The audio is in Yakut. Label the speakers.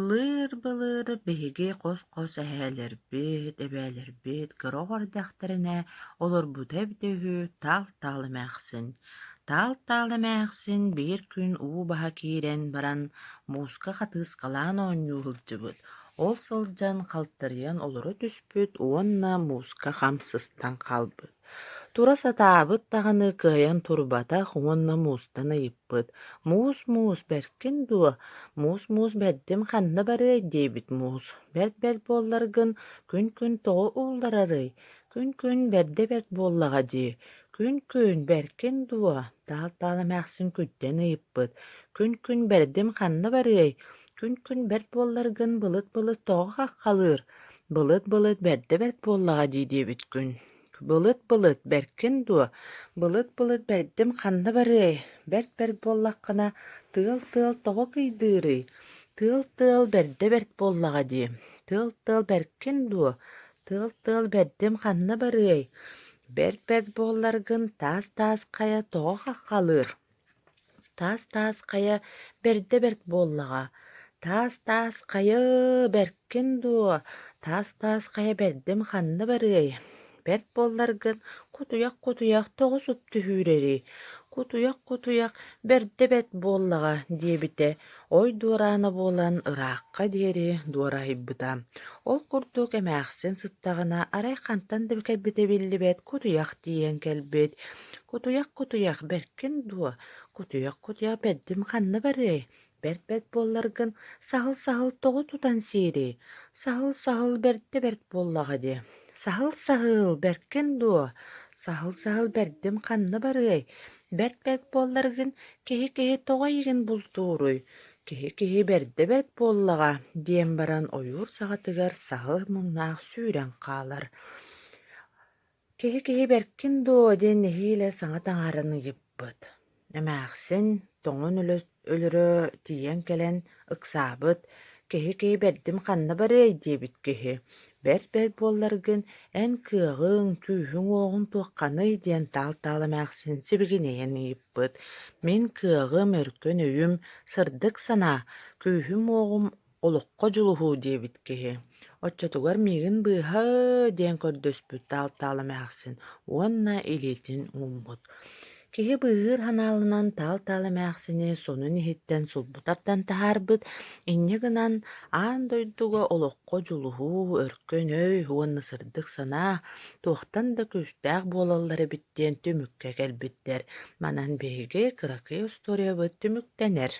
Speaker 1: Былыыр-былыр биһиги хос-хос эһээлэрбит, эбээлэрбит кыра оҕо эрдэхтэринэ олорбута эбитэ үһү Таал-Таал эмээхсин. Таал-Таал эмээхсин биир күн уу баһа киирэн баран мууска хатыыскалаан оонньуу сылдьыбыт. Ол сылдьан халтарыйан олоро түспүт уонна мууска хам сыстан хаалбыт. Тура сатаабыт даҕаны кыайан турбатах уонна муустан ыйыппыт: «Муус-муус, бэркин дуо? Муус-муус бэрдим ханна барыай?» диэбит муус. «Бэрт-бэрт буолларгын, күн-күн тоҕо уулларарый? Күн-күн бэрдэ бэрт буоллаҕа дии. Күн-күн, бэркин дуо?» Таал-таал эмээхсин күттэн ыйыппыт: «Күн-күн бэрдим ханна барыай? Күн-күн бэрт буолларгын, былыт-былыт тоҕо хаххалыыр? Былыт-былыт бэрдэ бэрт буоллаҕа дии» диэбит күн. Былыт-былыт, бэркин дуо? Былыт-былыт бэрдим ханна барыай? Бэрт-бэрт буоллаххына, тыал-тыал тоҕо кыйдыырый? Тыал-тыал бэрдэ бэрт буоллаҕа дии. Тыал-тыал бэркин дуо? Тыал-тыал бэрдим ханна барыай? Бэрт-бэрт буолларгын, таас-таас хайа тоҕо хаххалыыр? Таас-таас хайа бэрдэ бэрт буоллаҕа, таас-таас хайа-ыы, бэркин дуо, таас-таас хайа бэрдим ханна барыай, бэрт буолларгын кутуйах-кутуйах тоҕо суптүһүүрэрий, кутуйах-кутуйах бэрдэ бэрт буоллаҕа диэбитэ ой дуораана буолан ыраахха диэри дуораһыйбыта. Ол курдук эмээхсин сыттаҕына арай хантан да кэлбитэ биллибэт кутуйах тиийэн кэлбит. Кутуйах-кутуйах бэркин дуо, кутуйах-кутуйах бэрдим ханна барыай, бэрт-бэрт буолларгын саһыл-саһыл тоҕо тутан сиирий, саһыл-саһыл бэрдэ бэрт буоллаҕа дии, саһыл-саһыл бэркин дуо, саһыл-саһыл бэрдим ханна барыай, бэрт-бэрт буолларгын киһи-киһи тоҕо эйигин бултууруй, киһи-киһи бэрдэ бэрт буоллаҕа диэн баран ойуур саҕатыгар саһыл муҥнаах сүүрэн хаалар. Киһи-киһи бэркин дуо диэн нэһиилэ саҥа таҥаран ыйыппыт. Эмээхсин тоҥон өлөрө тиийэн кэлэн ыксаабыт: «Киһи-киһи бэрдим ханна барыай?» диэбит киһи. «Бэрт-бэрт буолларгын, эн кыаҕыҥ, күүһүҥ-уоҕуҥ туохханый?» диэн таал-таал эмээхсин сибигинэйэн ыйыппыт. «Мин кыаҕым, өркөн өйүм, сырдык санаа, күүһүм-уоҕум Олоххо дьулуһуу диэбит киһи, оччотугар миигин быыһаа диэн көрдөспүт Таал-Таал эмээхсин уонна илиитин ууммут. Киһи быыһыыр ханаалынан Таал-Таал эмээхсини сонун иһиттэн сулбу тардан таһаарбыт, инньэ гынан аан дойдуга олоххо дьулуһуу, өркөн өй уонна сырдык санаа туохтан да күүстээх буолаллар эбит диэн түмүккэ кэлбиттэр. Манан биһиги кыракый остуоруйабыт түмүктэнэр.